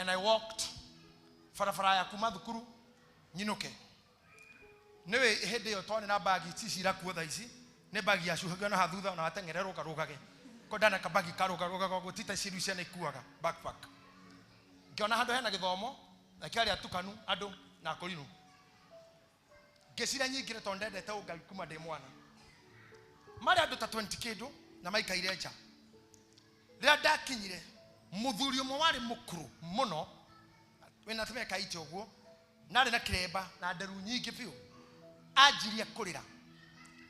And I walked barabara ya kuma thukuru nyinũke. Nĩwe hĩndĩ ĩyo twarĩ na bagi ici irakuo thaa ici, nĩ bagi yacuhagio na hathutha na wateng'ere rũgarũgage. Ko ndana kabagi karũgarũgaga ũguo ti ta ici rĩu ciana ikuaga backpack. Ngĩona handũ hena gĩthomo na kĩarĩ atukanu andũ na akũrinũ. Ngĩciria nyingĩre tondũ ndendete ũngai kuma ndĩ mwana. Marĩ andũ ta 20 kĩndũ na maikaire nja. Rĩrĩa ndakinyire, mũthuri ũmwe warĩ mũkũrũ mũno, wĩna tũmĩaka 80 ũguo, na arĩ na kĩremba na nderu nyingĩ biũ, anjirie kũrĩra.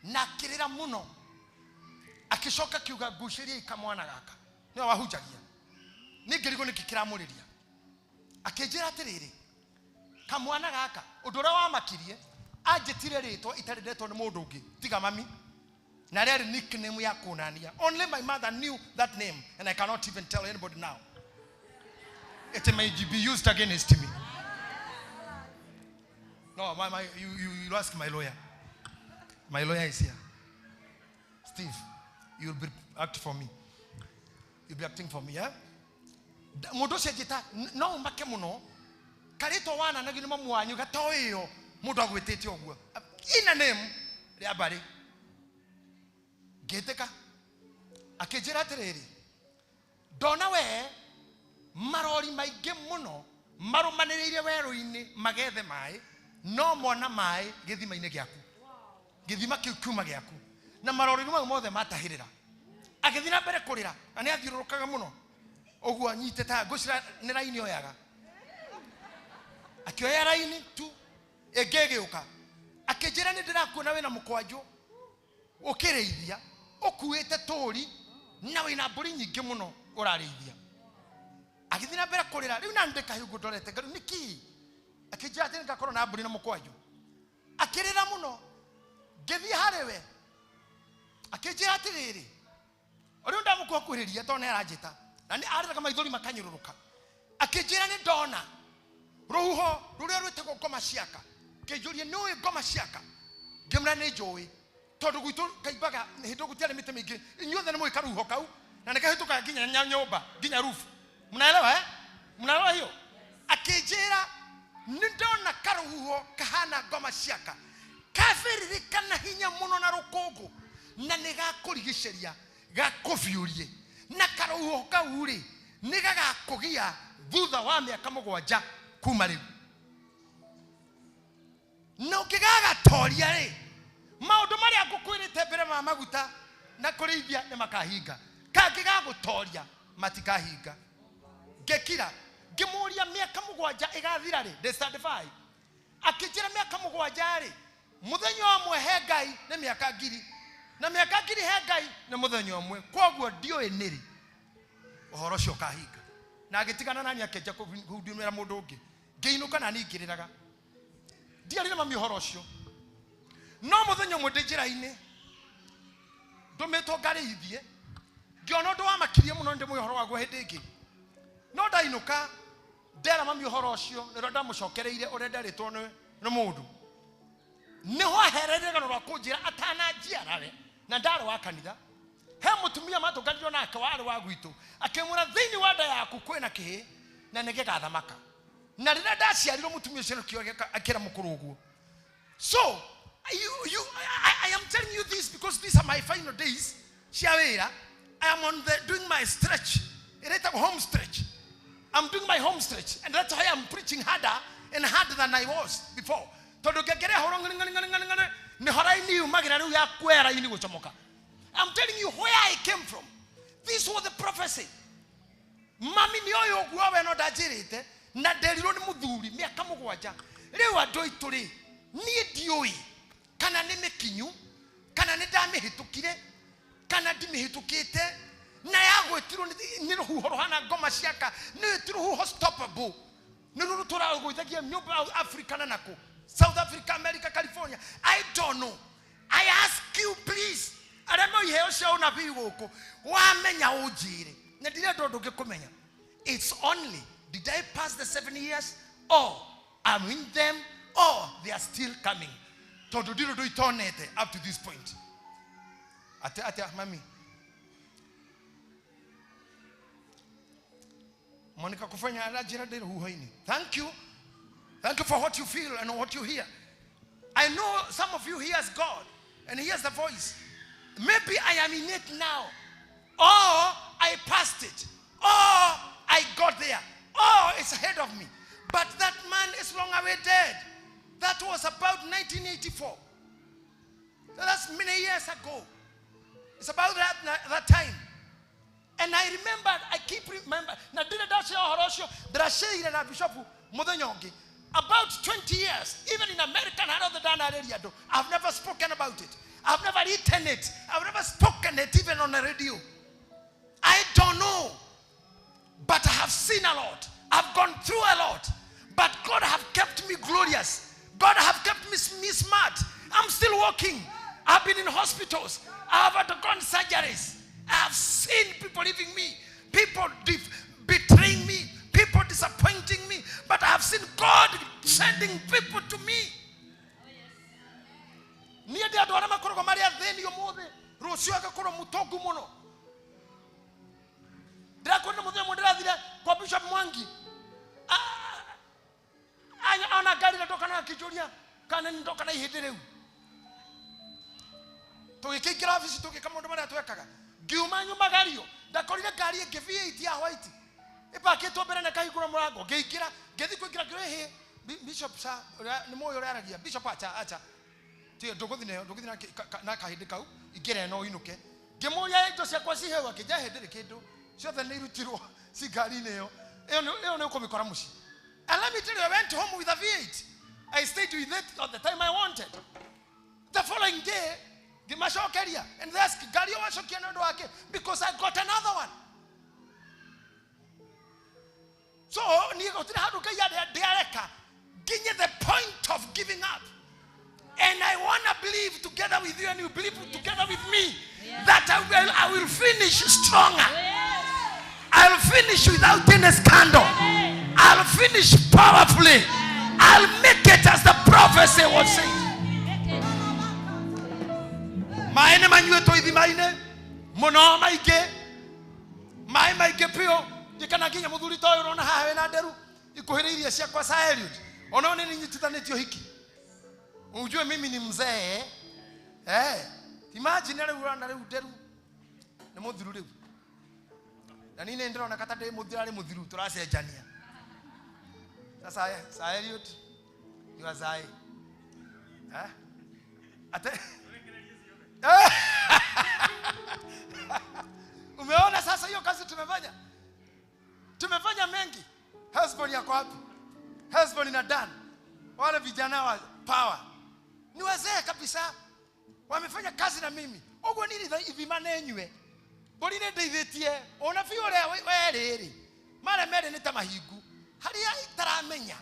Na akĩrĩra mũno. Akĩcoka akiuga, ngucĩriai kamwana gaka. Nĩwe wahunjagia. Niĩ ngĩrigwo nĩkĩ kĩramũrĩria. Akĩnjĩra atĩrĩrĩ, kamwana gaka, ũndũ ũrĩa wamakirie, anjĩtire rĩtwa itarĩ ndetwo nĩ mũndũ ũngĩ, tiga mami. Na rĩarĩ nickname ya kũnania. Only my mother knew that name, and I cannot even tell anybody now. It may be used against me. No, you ask my lawyer. My lawyer is here. Steve, you'll be act for me. You'll be acting for me, yeah? Mũndũ ũcio anjĩta, no ũmake mũno. Karĩtwa wananagio nĩ mamu wanyu, gatoĩ ĩyo, mũndũ agwĩtĩte ũguo. In a name, rĩa mbarĩ. Ngĩtĩka. Akĩnjĩra atĩrĩrĩ, ndona we marori maingĩ mũno marũmanĩrĩire werũ-inĩ magethe maĩ, no mona maĩ gĩthima-inĩ gĩaku. Gĩthima kĩu kiuma gĩaku. Na marori mau mothe matahĩrĩra. Agĩthiĩ na mbere kũrĩra, na nĩ athiũrũrũkaga mũno. Ũguo anyitĩte ta ngũcira nĩ raini oyaga. Akĩoya raini tu, ĩngĩ ĩgĩũka. Akĩnjĩra nĩ ndĩrakuona wĩna mũkwanjũ, ũkĩrĩithia, ũkuĩte tũri, na wĩna mbũri nyingĩ mũno ũrarĩithia. Agĩthiĩ na mbere kũrĩra, rĩu na nĩ ndĩkahiũngũ ndorete, ngarĩu nĩ kĩĩ? Akĩnjĩra atĩ nĩngakorwo na mbũri na mũkwanjũ. Akĩrĩra mũno, ngĩthiĩ harĩ we. Akĩnjĩra atĩrĩrĩ, ũrĩa ndamũkuhakuhĩrĩria tondũ nĩ aranjĩta, na nĩ arĩraga maithori makanyũrũrũka. Akĩnjĩra nĩ ndona rũhuho rũrĩa rwĩtagwo ngoma ciaka. Akĩnjũria nĩ ũĩ ngoma ciaka? Ngĩmwĩra nĩ njũĩ, tondũ gwitũ kaimbaga hĩndĩ ĩyo gũtiarĩ mĩtĩ mĩingĩ, inyuothe nĩ mũĩ karũhuho kau, na nĩ kahĩtũkaga nginya nyũmba, nginya roof. Mnaelewa, eh? Mnaelewa hiyo? Akĩnjĩra nĩ ndona karũhuho kahana ngoma ciaka, kabĩrĩrĩka hinya mũno na rũkũngũ, na nĩ gakũrigicĩria, gakũbiũrie, na karũhuho kau rĩ, nĩ gagakũgia thutha wa mĩaka mũgwanja kuma rĩu. Na ũngĩgagatoria rĩ, maũndũ marĩa ngũkwĩrĩte mbere ma maguta na kũrĩithia nĩ makahinga. Kangĩgagũtoria matikahinga. Ngĩkira, ngĩmũria mĩaka mũgwanja ĩgathira rĩ, ndĩ standby. Akĩnjĩra mĩaka mũgwanja rĩ, mũthenya ũmwe he Ngai nĩ mĩaka ngiri, na mĩaka ngiri he Ngai nĩ mũthenya ũmwe. Kwoguo ndiũĩ nĩrĩ ũhoro ũcio ũkahinga. Na agĩtigana nani akĩanjia kũhundumĩra mũndũ ũngĩ. Ngĩinũka na niĩ ngĩrĩraga. Ndiarire mami ũhoro ũcio. No mũthenya ũmwe ndĩ njĩra-inĩ, ndũmĩtwo ngarĩithie, ngĩona ũndũ wamakirie mũno, ndĩmũhe ũhoro waguo hĩndĩ ĩngĩ. No ndainũka, ndera mami ũhoro ũcio, nĩrĩo ndamũcokereire ũrĩa nderĩtwo nĩ mũndũ. Nĩho ahereire rũgano rwa kũnjĩra atananjiara we, na ndarĩ wa kanitha. He mũtumia matũnganirio nake warĩ wa gwitũ, akĩmwĩra thĩinĩ wa nda yaku kwĩna kĩhĩ na nĩ gĩgathamaka. Na rĩrĩa ndaciarirwo mũtumia ũcio nĩkĩo akĩra mũkũrũ ũguo. So, I am telling you this because these are my final days. Cia wĩra. I am on the doing my stretch. Ĩrĩtagwo home stretch. I'm doing my home stretch, and that's why I'm preaching harder and harder than I was before. Tondũ ngĩngeria horo ng'ani ng'ani ng'ani ng'ani ng'ani, nĩho raini yumagĩra rĩu ya kuoya raini gũcomoka. I'm telling you where I came from. This was the prophecy. Mami nĩ oĩ ũguo we no ndanjĩrĩte, na nderirwo nĩ mũthuri mĩaka mũgwanja. Rĩu andũ aitũ rĩ, niĩ ndiũĩ kana nĩ mĩkinyu, kana nĩ ndamĩhĩtũkire, kana ndimĩhĩtũkĩte, na yagwĩtirwo nĩ rũhuho rũhana ngoma ciaka, nĩ ti rũhuho stoppable. Nĩ rũrũ tũragũithagia nyũmba Africa na nakũ, South Africa, America, California. I don't know. I ask you please, arĩa no iheo cia ũnabii gũkũ, wamenya ũnjĩre. Na ndirenda ũndũ ũngĩ kũmenya. It's only, did I pass the 7 years, or I'm in them, or they are still coming. Tondũ ndirĩ ũndũ itonete up to this point. Ate, ate, mami. Monica kufanya aranjĩra ndĩ rũhuho-inĩ. Thank you. Thank you for what you feel and what you hear. I know some of you hears God and hears the voice. Maybe I am in it now. Or I passed it. Or I got there. Or it's ahead of me. But that man is long away dead. That was about 1984. So that's many years ago. It's about that time. And I remember, I keep remember. Na ndire ndacia ũhoro ũcio, ndĩraciire na bishop mũthenya ũngĩ. About 20 years, even in America na harĩa hothe ndanarĩria andũ, I've never spoken about it. I've never written it. I've never spoken it even on the radio. I don't know. But I have seen a lot. I've gone through a lot. But God have kept me glorious. God have kept me smart. I'm still working. I've been in hospitals. I've undergone surgeries. I've seen people leaving me, people betraying me, people disappointing me. But I have seen God sending people to me. Niĩ ndĩ andũ arĩa makoragwo marĩ athĩni ũmũthĩ, rũciũ agakorwo mũtongu mũno. Ndĩrakwĩra mũthenya ũmwe ndĩrathire kwa Bishop Mwangi. Ona ngari ndoka na akĩnjũria kana nĩ ndoka na ihĩndĩ rĩu. Tũgĩkĩingĩra obici tũgĩka maũndũ marĩa twekaga. Ngiuma nyumagario, ndakorire ngari ĩngĩ V8 ya white ĩpakĩtwo mbere na ĩkahingũra mũrango. Ngĩingĩra, ngĩthiĩ kũingĩra ngĩrwo, ĩhĩ, Bishop sa, ũrĩa nĩ mũĩ ũrĩa aragia. Bishop acha, acha. Tiga, ndũgũthiĩ nayo, ndũgũthiĩ na kahĩndĩ kau, ingĩra ĩno ũinũke. Ngĩmũria indo ciakwa ciheu, akĩnja hĩndĩ ndĩrĩ kĩndũ. Ciothe nĩ irutirwo ci ngari-inĩ ĩyo. Ĩyo nĩ ũkũmĩkora mũciĩ. And let me tell you, I went home with a V8. I stayed with it all the time I wanted. The following day, ngĩmacokeria. And they asked, ngari ĩyo wacokia nĩ ũndũ wake? Because I got another one. So, niĩ gũtirĩ handũ Ngai ndĩareka nginye the point of giving up. And I want to believe together with you, and you believe together with me, that I will finish stronger. I'll finish without any scandal. I'll finish powerfully. I'll make it as the prophecy was saying. Maĩ nĩ manyuĩtwo ithima-inĩ mũno maingĩ, maĩ maingĩ biũ. Njĩkana nginya mũthuri ta ũyũ ũrona haha wĩna nderu ikuhĩrĩirie ciakwa sa Eliud, ona nĩ nyitithanĩtio hiki. Ujue mimi ni mzee. Imagine rĩu ũrona rĩu nderu nĩ mũthiru rĩu, na niĩ nĩ ndĩrona kata ndĩ mũthiru, arĩ mũthiru, tũracenjania. Sasa sa Eliud ni wazae. Ate umeona sasa hiyo kazi tumefanya? Tumefanya mengi. Husband yako wapi? Husband na Dan. Wale vijana wa power. Ni wazee kabisa. Wamefanya kazi na mimi. Ogo nini ithima nenywe. Mbũri nĩ ndeithĩtie. Ona biũ ũrĩa werĩ-rĩ. Marĩa merĩ nĩ ta mahingu. Harĩa itaramenya.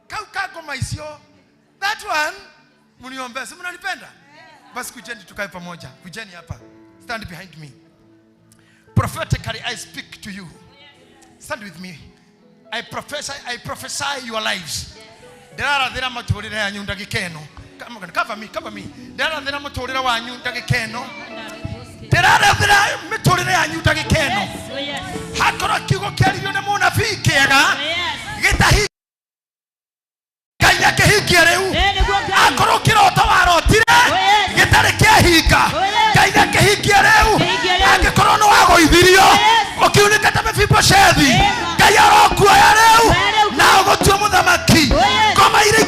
Kau ka ngoma icio. That one, mniombe. Si mnanipenda? Basi kujeni tukae pamoja. Kujeni hapa. Stand behind me. Prophetically I speak to you. Stand with me. I prophesy your lives. Ndĩrarathĩra mũtũrĩre yanyu ndagĩka ĩno. Come on, cover me, cover me. Ndĩrarathĩra mũtũrĩre wanyu ndagĩka ĩno. Ndĩrarathĩra mĩtũrĩre yanyu ndagĩka ĩno. Yes, oh yes. Hakorwo kiugo kĩaririo nĩ mũnabii kĩega, Oh yes. gĩtahinga Ngai akĩhingia rĩu. Eh, nĩguo Ngai. Akorwo kĩroto warotire, Oh yes. gĩtarĩ kĩahinga, Oh yes. Ngai nĩakĩhingia rĩu. Kĩhingie rĩu. Angĩkorwo nĩ wagũithirio, Oh yes. ũkiunĩka ta Mefiboshethi, Ĩma. Ngai arokuoya rĩu Oya rĩu. na ũgũtue mũthamaki. Oh yes. Ngoma iria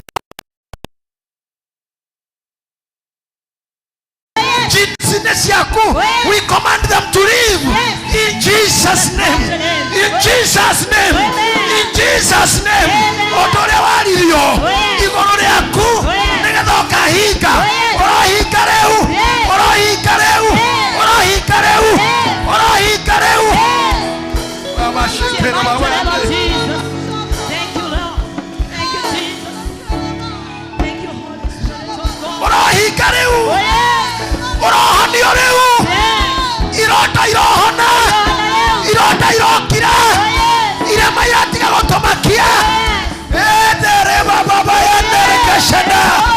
jinsi ciaku, Oh yes. we command them to leave. Yes. In Jesus' name. Name. In Jesus' name. Amen. In Jesus' name. Amen. Ũndũ ũrĩa waririo Oh yes. igũrũ rĩaku Oh yes. nĩgetha ũkahinga, Oh yes. ũrohinga rĩu, Yes. ũrohinga rĩu, Yes. ũrohinga rĩu, Yes. ũrohinga rĩu. Yes. Baba, shikira Mighty baba. name of Jesus. Thank you, Lord. Thank you, Jesus. Thank you, Holy Spirit of God. Ũrohinga rĩu, Oh yes. ũrohonio rĩu, Yes. ironda irohona, ironda irokira, Oh yes. irema iratiga gũtũmakia. Yes. Endere baba, endere keshena.